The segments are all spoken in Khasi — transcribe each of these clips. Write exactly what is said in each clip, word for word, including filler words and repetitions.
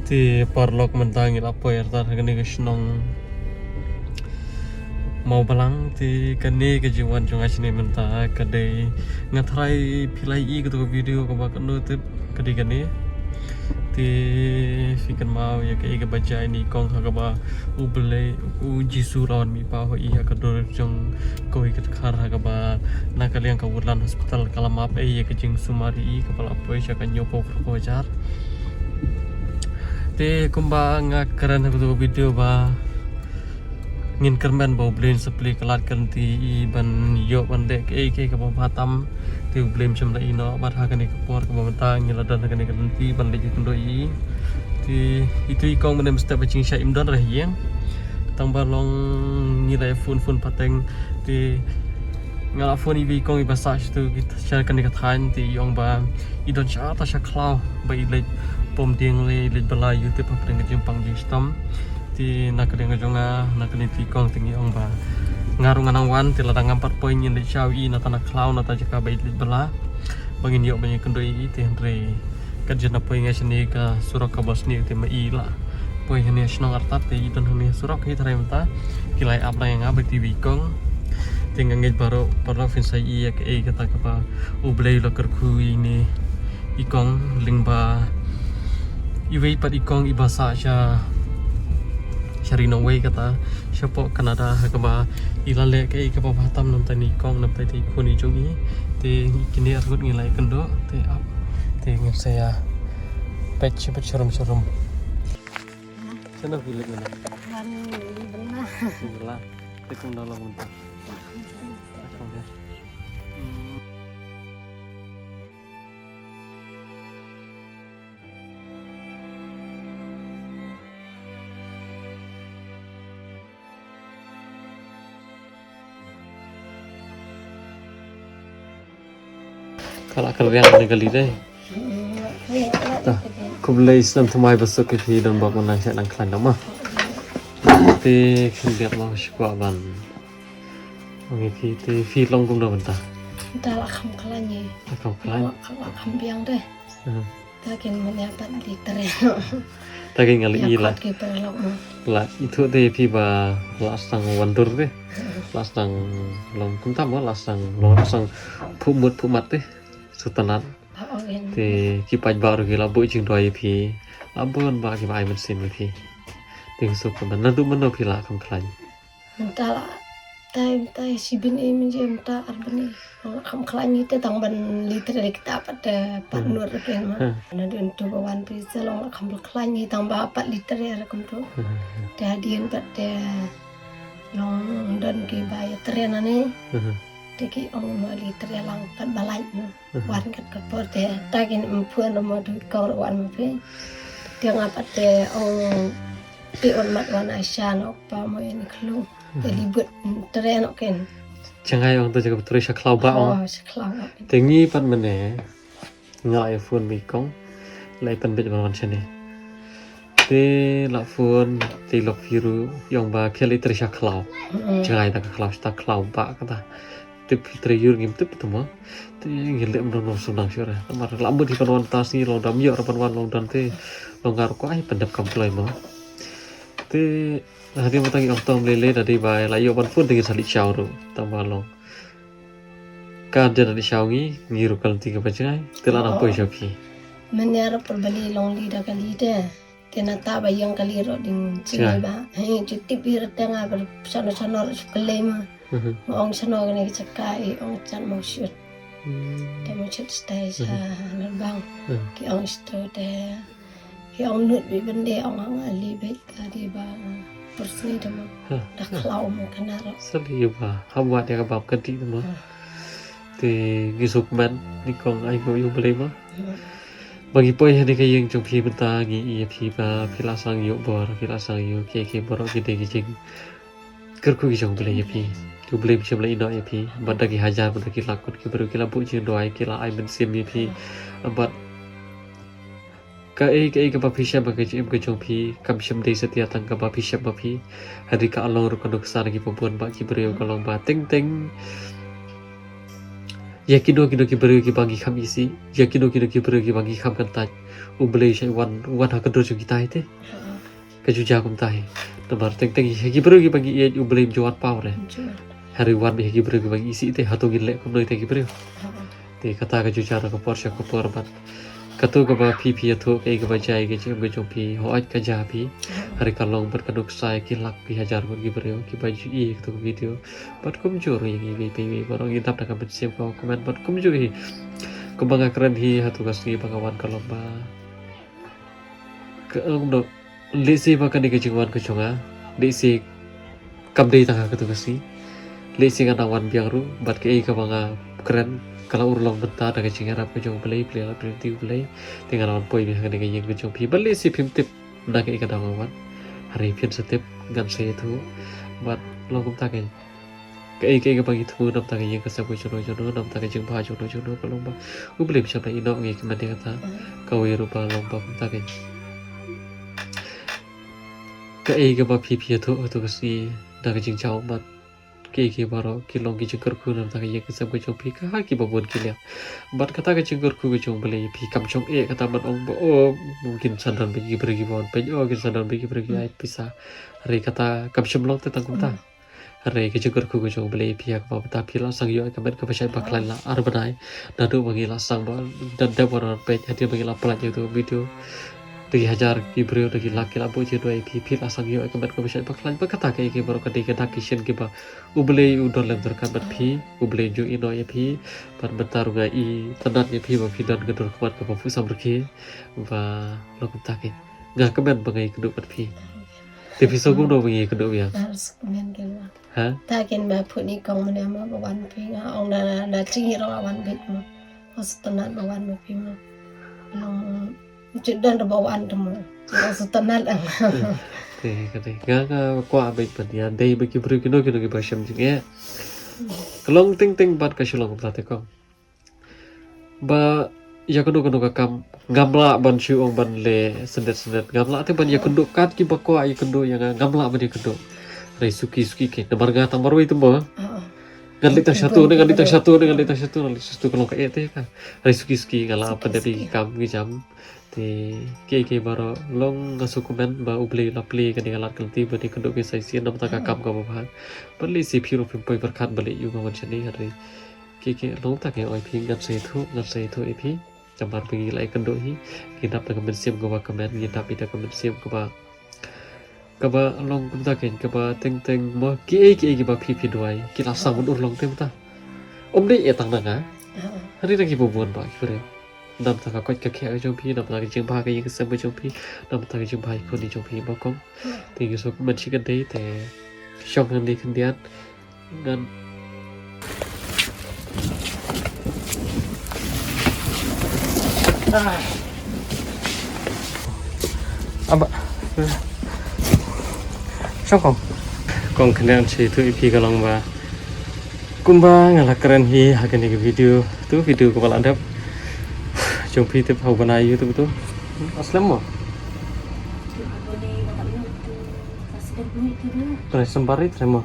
Te paralok mynta ngi la poi artat ha kane ka shnong Mawbalang, te kane ka jingwan jong nga shane mynta ka dei nga tharai phi la ïohi kato ka video kaba kano tip ka dei kane. Te phi kynmaw ïa kaei kaba jia ïa i kong ha kaba U Blei, U Jisu la wan mih paw ha i ha ka dur jong kawei ka dkhar ha kaba na ka liang ka Woodland Hospital ka la map ei ïa ka jingsumar ïa i kaba la poi sha ka hynñiewphew phew hajar. Te kumba nga kren ha kato ka video ba ngin kyrmen ba U Blei un sa plie ka lad ka lynti ïa i ban ïoh ban leh kaei kaei kaba bha tam. Te U Blei um shym la ïehnoh bad ha kane ka por kaba mynta ngi la don ha kane ka lynti ban leit ïakynduh ïa i. Te itu i kong mynne mynstep ba jingshai im don re ha ïing. Tang ba long ngi la ïa phone phone pateng. Te nga la phone ïa i kong iba sah sha tu sha kane ka thaiñ te i ong ba i don sha ta sha khlaw ba i leit pom dieng le i leit bylla ïa u tip hapdeng ka jingpang jingshitom. Te na ka liang ka jong nga, na kane tu i kong te ngi ong ba nga ruh nga nang wan, te lada ngam pat poi ngin leit sha u i na ta na khlaw na ta jaka ba i leit bylla ba ngin ïoh ban ïakynduh ïa i. Te hynrei kat jin na poi nga shane ka surok kaba sniew te ma i la poi hangne shnong artat te i don hangne surok hi tharai mynta ki la ap lang ïa nga ba tu i kong. Te nga ngeit baroh baroh phin sa ïohi ïa kaei kata kaba U Blei u la kyrkhu ïa ine i kong lyngba iwei pat i kong iba sah sha sha ri nongwei kata shapoh Canada ha kaba i la leh kaei kaba bha tam na bynta ine i kong na bynta ine i khun i jong i. Te kine arngut ngi la ïakynduh te ap te ngin sa ïa peit sharum sharum. Shano phi leit mynne? Wan ïa bylla. Bylla. Te kumno long mynta? Ka la kyrriang ne ka lide. Khublei snem thymmai basuk ïa phi, don bok mynta sha nang khlaiñ ma. Te khyndiat ma shu kwah ban ong ïa phi, te phi long kumno mynta? Mynta la kham khlaiñ ïa. La kham khlaiñ. La kham biang de. Ta kin mynne pat leit trei. Ta kin nga la i la. Ki paralok mo. La ithuh te phi ba la sdang wan dur te. La sdang long kumta mo, la sdang long, la sdang phuh mut phuh mat te. Sngewtynnat. Te ki paidbah ruh ki la buh jingduwai ïa phi. La bun ba kiba ai mynsiem ïa phi. Te nga sngewkmen naduh mynno phi la kham khlaiñ? Mynta la tai tai shi bnai mynje mynta ar bnai. Long la kham khlaiñ hi te tang ban leit trei kita pat te pat nud ruh ken ma. Naduh ntu ba wan phi sa long la kham khlaiñ hi tang ba pat leit trei ruh kumtu. Te hadien pat te long don kiba ïa trei nangne. Te ki ong ma leit trei lang pat ba lait ma. Wan kat ka por te ta kin ym phuan ma du kong ruh wan ma phi. Te nga pat te ong te wan mat wan Aisha na u kpa mo ïa ni khlung. Te li bud trei noh ken. Jngai ong te jaka trei sha khlaw ba ong. Oh, sha khlaw ba. Te ngi pat mynne nga la ïa phone ba i kong la ïa pynbeit ban wan shane. Te la phone te i lok phi ruh i ong ba khie leit trei sha khlaw. Jngai ta ka khlaw, ta khlaw ba kata. Tip phi trei ïur ngim tip te mo. Te ngi leh mdon mo sumnang shuh re. Namar la mut hi ban wan ta sngi long dam ïoh re ban wan long don te long nga ruh ko ai pyndep kam kloi mo. Te hadien ba tang i ong tong lei lei da dei ba la ïoh ban phone te ngin sa leit shaw ruh tang ba long. Ka dei da leit shaw ngi ngi ruh ka lynti kaba jngai te la nang poi sha phi. Mynne ruh por ba lei long lei da ka lei te. Te nangta ba ïeng kali ruh ding jngai ba. He ju tip ïa ruh te nga ba shano shano ruh shu kylli ma. Nga ong shano kane ka jaka i ong jan Mawshut. Te Mawshut stai sha Narbang. Ki ong shito te ki ong nud beit ban leh ong hang ali beit ka dei ba por sngi te ma. Da khlaw mo kana ruh. Sali ïa ba hap wad ïa ka bam ka dih te ma. Te ngi sngewkmen ni kong ai nguh ïa U Blei ma. Ba ngi poi ha kane ka ïing jong phi mynta ngi ïa phi ba phi la sdang ïoh bor, phi la sdang ïoh kiei kiei baroh ki dei ki jingkyrkhu ki jong U Blei ïa phi. U Blei um shym la ïehnoh ïa phi bad da ki hajar bad da ki lak kot ki briew ki la buh jingduwai ki la ai mynsiem ïa phi. Bad kaei kaei kaba phi shem ha ka jingim ka jong phi kam shym dei satia tang kaba phi shem ma phi. Hynrei ka long ruh ka nuksa na ki pabun ba ki briew ka long ba teng teng Ïa kino kino ki briew kiba ngi kham isih, ïa kino kino ki briew kiba ngi kham kyntait, U Blei shait wan, wan ha ka dur jong kita hi te. Ka ju jia kumta hi. Namar teng teng ïa ki briew kiba ngi ïeit U Blei um ju wan paw re. Hynrei wan beit ïa ki briew kiba ngi isih te, hato ngin leh kumno ïa kita ki briew. Te kata ka ju jia na ka por sha ka por bad kato kaba phi phi ïathuh kaei kaba jia ïa ka jingim ka jong phi, hooid ka jia phi. Hynrei ka long bad ka nuksa ïa ki lak ki hajar ngut ki briew kiba ju ïohi ïa kato ka video. Bad kumjuh ruh ïa ngi iwei pa iwei baroh ngi dap da ka mynsiem kaba kmen bad kumjuh hi. Kumba nga kren hi hato ka sngi ba nga wan ka long ba ka, um, no, lehse ba kane ka jingwan ka jong nga, lehse kam dei tang ha kato ka sngi. Lehse nga nang wan biang ruh bad kaei kaba nga kren ka la urlong mynta da ka jingïarap ka jong U Blei, plie la plie U Blei. Te nga la wan poi beit ha kane ka ïing ka jong phi bad lehse phim tip na kaei ka daw nga wan. Hynrei phin sa tip, ngan sa ïathuh. Bad long kumta kein. Kaei kaei kaba ngi thmu na bynta ka ïing ka sem ka jong no jong no, na bynta ka jingbha jong no jong no ka long ba U Blei um shym la ïehnoh, ngi kmen ïa kata. Kawei ruh ba long ba kumta kein. Kaei kaba phi phi ïathuh kato ka sngi na ka jingjaw bad kaei kaei baroh ki long ki jingkyrkhu na bynta ka ïing ka sem ka jong phi ha kiba bun ki liang. Bad kata ka jingkyrkhu ka jong U Blei ïa phi kam shong eh kata ban ong ba, oh, kin sa don beit ki briew kiba wan peit, oh, kin sa don beit ki briew ki ai pisa. Hynrei kata kam shym long te tang kumta. Hynrei ka jingkyrkhu ka jong U Blei ïa phi ha kaba mynta phi la sdang ïoh ïa ka met kaba shait ba khlaiñ la ar bnai. Naduh ba ngi la sdang ba dep dep ban wan peit, hadien ba ngi la pyllait ïa kato ka video, da ki hajar ki briew, da ki lak ki la buh jingduwai ïa phi, phi la sdang ïoh ïa ka met kaba shait ba khlaiñ. Bad kata kaei kaei baroh ka dei ka dak ki shin kiba U Blei u don lem ryngkat bad phi, U Blei un ju ïehnoh ïa phi. Bad mynta ruh nga itynnad ïa phi ba phi don ka dur khmat kaba phuh samrkhie. Ba long kumta kein. Nga kmen ba nga ïakynduh bad phi. Te phi sngew kumno ba ngi ïakynduh biang? Nga sngew kmen kein ba. Ha? Ta kein ba put i kong mynne ma ba wan phi, nga ong da, da jingïaroh wan beit ma. Nga sngewtynnad ba wan ma phi ma. Long ju don da ba wan te ma. Nga sngewtynnad. Te ka dei. Nga, nga kwah beit ban ïa dei bad ki briew kino kino kiba shem jingeh. Ka long teng teng bad ka shu long kumta te kong. Ba ïa kano kano ka kam ngam lah ban shu ong ban leh syndet syndet, ngam lah te ban ïakynduh kat kiba kwah ïakynduh ïa nga, ngam lah ban ïakynduh. Hynrei suki suki kein namar nga tang marwei te mo. Ngan leit tang shatu ne, ngan leit tang shatu ne, ngan leit tang shatu, ngan leit tang shatu, ka long kaei te ka. Hynrei suki suki nga la pyndep ïa ki kam ki jam. Te kiei kiei baroh long nga sngewkmen ba U Blei u la plie kane ka lad ka lynti ban ïakynduh ki sa shisien na bynta ka kam kaba bha. Bad lehse phi ruh phim poi pyrkhat ban leit ïuh ba wan shane, hynrei kiei kiei long kumta kein, oi phi, ngan sa ïathuh, ngan sa ïathuh ïa phi. Namar ba ngi la ïakynduh hi, ngi dap da ka mynsiem kaba kmen, ngi dap da ka mynsiem kaba, kaba long kumta kein, kaba teng teng mo, kiei kiei kiba phi phi duwai ki la sdang ban urlong te mynta. Ym dei eh tang na nga, hynrei na kiba bun bah ki briew. Na bynta ka koit ka khiah ka jong phi, na bynta ka jingbha ka ïing ka sem ka jong phi, na bynta ka jingbha ki khun ki jong phi ba kong. Te ngi sngewkmen shikatdei te shong hangne khyndiat. Ngan. Aba. Shong kong. Kong, kane ngan sa ïathuh ïa phi ka long ba kumba nga la kren hi ha kane ka video, tu video kaba la dep. Jong phi tip ha u bnai ïa tu tu. Aslem mo. Trai symbar ri trai mo.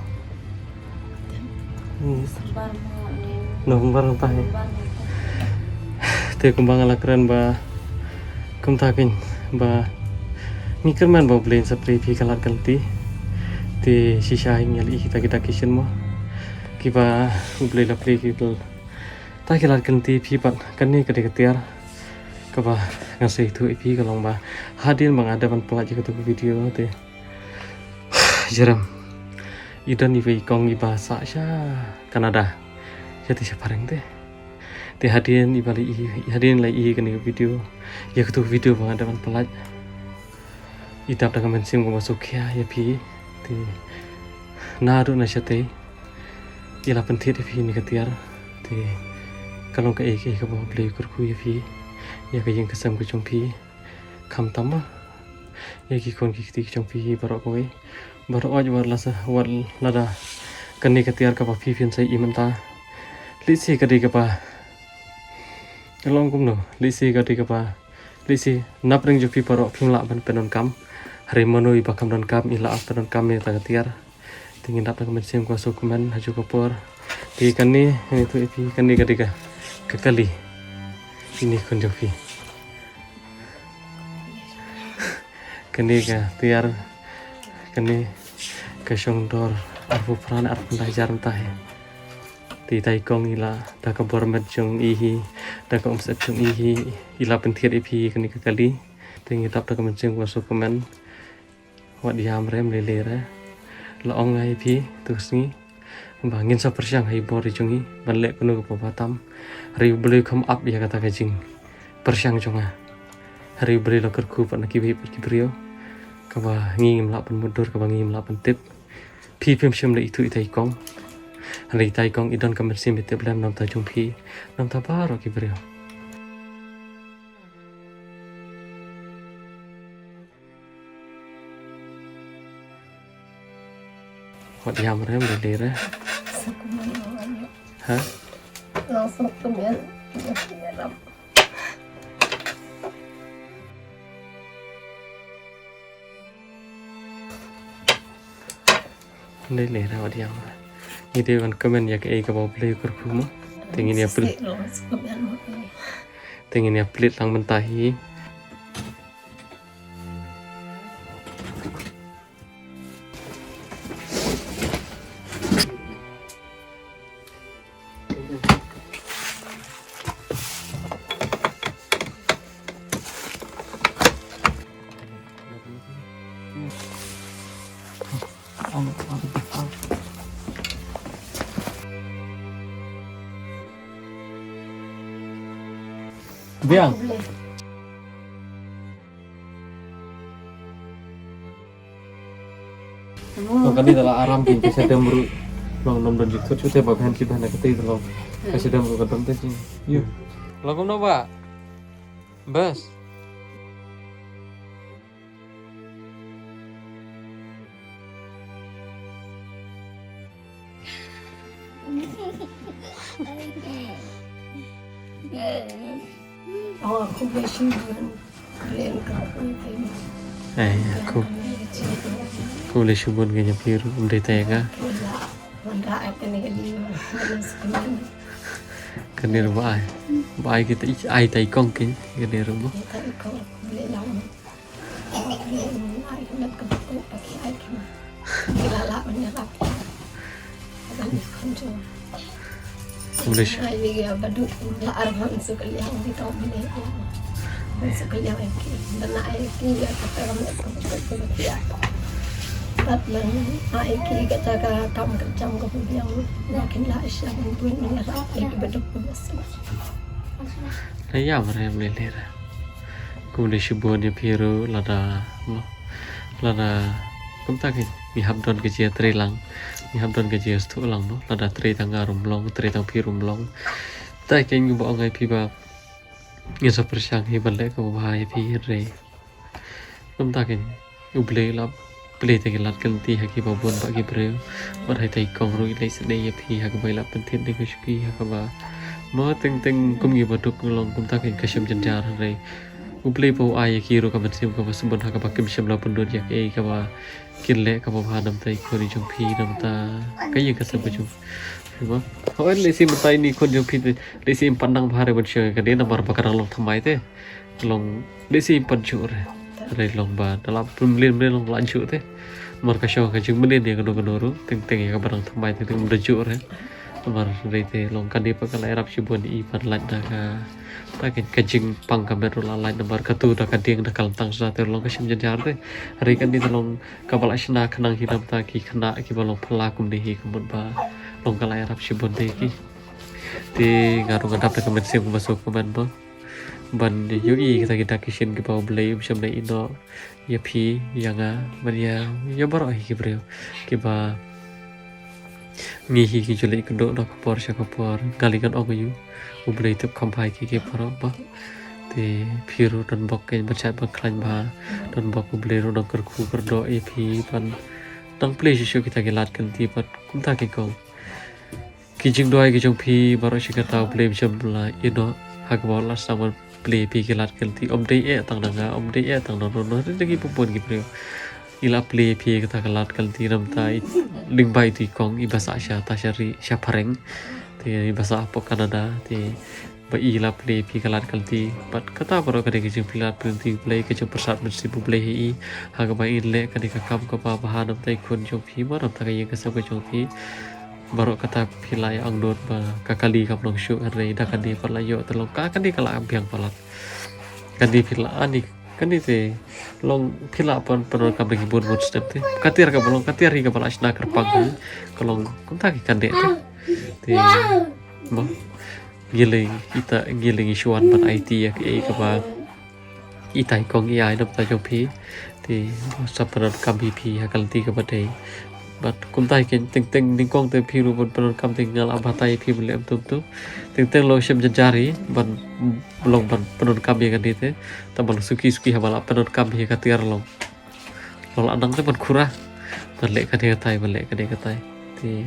November nangta hi. Te kumba nga la kren ba kumta kein ba ngi kyrmen ba U Blei un sa plie ïa phi ka lad ka lynti. Te shisha hi ngi la ïohi kita kita ki shin mo kiba U Blei la plie ïa ki ta ki lad ka lynti ïa phi bad kane ka dei ka tiar kaba ngan sa ïathuh ïa phi ka long ba hadien ba nga dep ban pyllait ïa katu ka video te Jerem. I don iwei i kong iba sah sha Canada. Sha te sha phareng te. Te hadien iba la i, hadien la i kane ka video. Ïa katu ka video ba nga dep ban pyllait. I dap da ka mynsiem kaba sngewkhia ïa phi. Te naduh na shatei i la pynthied ïa phi ne ka tiar. Te ka long kaei kaei kaba U Blei u kyrkhu ïa phi. Ïa ka ïing ka sem ka jong phi. Khamtam ma ïa ki khun ki kti ki jong phi baroh kawei. Baroh wat la sa wat lada kane ka tiar kaba phi phin sa ïohi mynta. Lehse ka dei kaba long kumno, lehse ka dei kaba, lehse napdeng jong phi baroh phim lah ban pyndonkam. Hynrei mano iba kham donkam i lah pyndonkam ïa kata ka tiar. Te ngin dap da ka mynsiem kaba sngewkmen ha kajuh ka por. Te kane ngan ïathuh ïa phi, kane ka dei ka Ka kali. Ini khun jong phi. Kane ka tiar. Kane ka shong dor arphew phra ne arphew khyndai hajar mynta hi. Te itai i kong i la da ka bor met jong i hi, da ka umsyep jong i hi, i la pynthied ïa phi kane ka kali. Te ngi dap da ka mynsiem kaba sngewkmen. Wat ïam re, ym lei lei re. La ong nga ïa phi tu ka sngi ba ngin sa pyrshang ha i bor i jong i ban leh kano kaba tam. Hynrei U Blei u kham ap ïa kata ka jingpyrshang jong nga. Hynrei U Blei u la kyrkhu pat na kiwei pat ki briew kaba ngi ngim lah ban mutdur, kaba ngi ngim lah ban tip. Phi phim shym la ithuh ïa itai i kong. Hynrei itai i kong i don ka mynsiem ïatip lem namar jong phi, namar baroh ki briew. Wat ïam re, ym lei lei re. Ha? Ym lei lei re, wat ïam re. Ngi dei ban kmen ïa kaei kaba U Blei u kyrkhu mo. Te ngin ïa plie. Te ngin ïa plie lang mynta hi. Biang. Long kane da la aram kin ka shadem ruh. Long nym don jingthut shuh te ba bhen ki bhen ka te long. Ka shadem ruh ka don te jing. Yu. Long kumno ba? Bas. Ai, aku. Aku leh shibun ka ïa phi ruh, ym dei tang ïa ka. Kane ruh ba ai. Ba ai kita, ai tai kong kane ruh ba. English. Ïa, mareh ym lei lei re. Kumne shibun ïa phi ruh lada, mo, lada kumta kein ngi hap don ka jingïatreilang, ngi hap don ka jingïasngewthuh lang, mo, lada trei tang nga ruh ym long, trei tang phi ruh ym long. Te kein kumba ong ïa phi ba ngin sa pyrshang hi ban leh kaba bha ïa phi hynrei kumta kein U Blei u la plie ïa ki lad ki lynti ha kiba bun ba ki briew. Bad ha itai i kong ruh i leh shisha ïa phi ha kaba i la pynthied ïa ka shuki ha kaba, mo, teng teng kum kiba duk ngi long kumta kein ka shem jynjar hynrei U Blei ba u ai ïa ki ruh ka mynsiem kaba sbun ha kaba kim shym la pynlut ïa kaei kaba kin leh kaba bha namar i khun i jong phi namar ka ïing ka sem ka jong phi, mo. Hooid lehse mynta ine i khun jong phi te lehse im pat nang bha re ban shong ïa kane namar ba ka dang long thymmai te. Long lehse im pat juh re. Re long ba da la pynmlien mlien long la juh te. Namar ka shong ka jingmlien ïa kano kano ruh teng teng ïa kaba dang thymmai teng teng da juh re. Namar re te long kane pat ka la ïarap shibun i ban lait da ka, ta kein ka jingpang ka met ruh la lait namar katu da ka dieng da ka lyntang sa te long ka shem jynjar te. Re kane te long kaba la shna khnang hi namar ki khynnah kiba long phylla kumne hi ka mut ba long ka la ïarap shibun te ki. Te nga ruh nga dap da ka mynsiem kaba sngewkmen ba ban ïohi kita ki dak ki shin kiba U Blei um shym la ïehnoh ïa phi ïa nga ban ïa, ïa baroh hi ki briew kiba ngi hi ki ju leit kynduh na ka por sha ka por. Nga lei ngan ong ïa u U Blei tip kham bha ïa ki ki baroh ba. Te phi ruh don bok kein ban shait ban khlaiñ bha, don bok U Blei ruh nang kyrkhu kyrdoh ïa phi ban nang plie shuh shuh kita ki lad ki lynti bad kumta kein kong. Ki jingduwai ki jong phi baroh shi katta U Blei um shym la ïehnoh ha kaba la sdang ban plie ïa phi ki lad ki lynti, ym dei eh tang na nga, ym dei eh tang na no no, hynrei na ki bun bun ki briew. I la plie ïa phi kata ka lad ka lynti namar i lyngba itu i kong iba sah sha ta sha ri sha phareng. Te iba sah hapoh Canada te ba i la plie phi ka lad ka lynti. Bad kata baroh ka dei ka jingplie lad plie lynti U Blei, ka jingpyrsad mynsiem U Blei ha i, ha kaba in leh kane ka kam kaba bha namar ka khun jong phi, namar ka ïing ka sem ka jong phi. Baroh kata phi la ïa angnud ba ka kali kam long shuh, hynrei da kane pat la ïoh te long ka kane ka la biang palat. Kane phi la ani, kane te long phi la pyn, pyndonkam da ki bun bun step te. Ka tiar kaba long, ka tiar hi kaba la shna kyrpang hi. Ka long kumta ki kane te. Te, mo. Ngi leh ita, ngi leh ngi shuan ban aiti ïa kaei kaba itai kong i ai namar ka jong phi. Te sa pyndonkam hi phi ha ka lynti kaba dei. Bad kumta hi teng teng nyngkong te phi ruh ban pyndonkam te nga la batai phi ban leh em tum tum. Teng teng long shem jynjar hi ban long ban pyndonkam ïa kane te. Tang ba long suki suki haba la pyndonkam hi ka tiar long. Long la nang te ban khura. Ban leh kane katai, ban leh kane katai. Te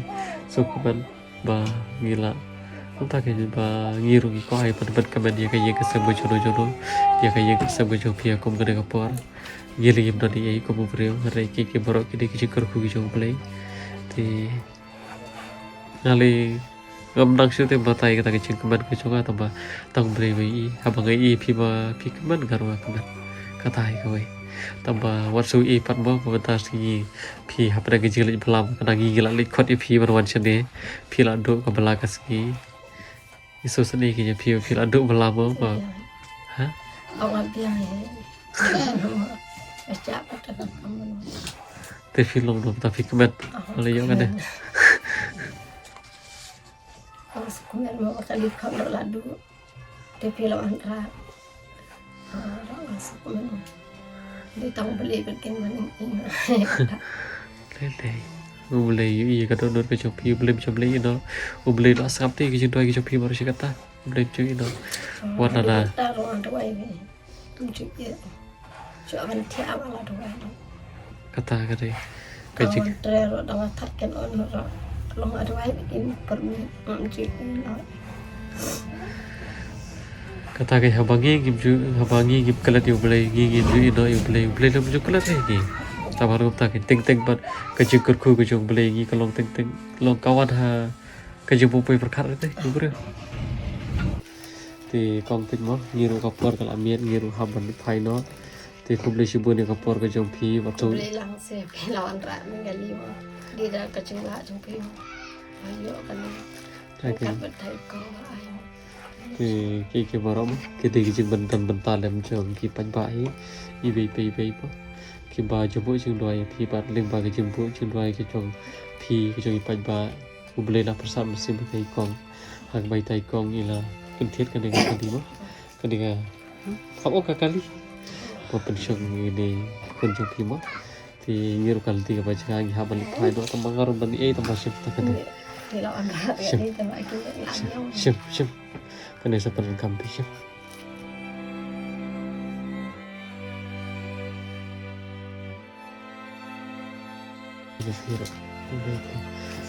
so kumban ba ngi la. Kumta kein ba ngi ruh ngi kwah ai ban, ban kmen ïa ka ïing ka sem ka jong no jong no. Ïa ka ïing ka sem ka jong phi ha kum kane ka por. Ngi leh ngim don ei ei kum u briew, hynrei ki, ki baroh ki dei ki jingkyrkhu ki jong U Blei. Te nga leh ngam nang shuh te batai kata ka jingkmen ka jong nga, tang ba tang briew ba i, haba nga i phi ba phi kmen nga ruh nga kmen. Kata hi kawei. Tang ba wat shu i pat mo ba mynta sngi phi hapdeng ka jingleit bylla, kane ngi, ngi la leit khot ïa phi ban wan shane. Phi la duh ka bylla ka sngi. Ngi shu sngewsih ïa phi, phi la duh bylla mo ba. Ha? Ong ap biang hi. Ka chap ka ta kam mo. Te phi long no, ta phi kmen. Ong la ïoh kane. Ong shu kmen mo, ka li khot la duh. Te phi long an ra. Dei tang U Blei bad kin maning ina. Dei, dei. U Blei ïohi ïa ka dohnud ka jong phi, U Blei jong phi ina. U Blei la sngap te ka jingduwai ka jong phi baroh shi katta. U Blei jong ina. Wat la da. Ta rong duwai ni. Tum chik ye. Chwa ban thiah ba la duwai. Kata ka dei. Ka jing. Ka mon tre ro dang that ken on ro. Long duwai in permit. Tum chik ye. Kata ka haba ngi ngim ju, haba ngi ngim klet ïa U Blei, ngi ngim ju ïehnoh ïa U Blei, U Blei lem ju klet ïa ngi. Tang ba ruh kata ka teng teng bad ka jingkyrkhu ka jong U Blei ngi ka long teng teng, long ka wan ha ka jingpoi pyrkhat te u briew. Te kong peit mo, ngi ruh ka por ka la miet, ngi ruh hap ban phai noh. Te khublei shibun ïa ka por ka jong phi, wat shu. Khublei lang se phi la wanrah mynta ka liwa. Dei da ka jinglah jong phi. Ayo kane. Ka dei. Ka batai ko ai. Ki, ki, ki baroh mo, ki dei ki jingbynta bynta lem jong ki paidbah hi. Iwei pa iwei pa. Kiba jingbuh jingduwai ïa phi bad lyngba ki jingbuh jingduwai ki jong phi ki jong ki paidbah. U Blei la pyrsad mynsiem ïa i kong. Ha kaba itai kong i la kynthied kane ka kali mo. Kane ka, hmm, hap ong ka kali. Ba pynshong ïa ine i khun jong phi mo. Te ngi ruh ka lynti kaba jngai ngi hap ban leit phai noh, tang ba nga ruh ban ïeit tang ba shim ta kane. Shim, shim, shim. Kane sa pyndonkam phi shim.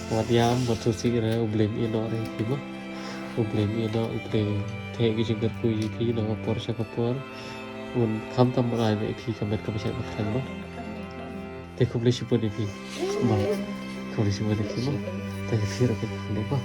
Wat ïam, wat shu sih re, U Blei un ïehnoh re phi mo. U Blei un ïehnoh, U Blei theh ki jingkyrkhu ïa phi na ka por sha ka por. Un khamtam ban ai ïa phi ka met kaba shait ba khlaiñ mo. Te khublei shibun ïa phi. Mo. Khublei shibun ïa phi mo. Te ïa phi ruh khublei mo.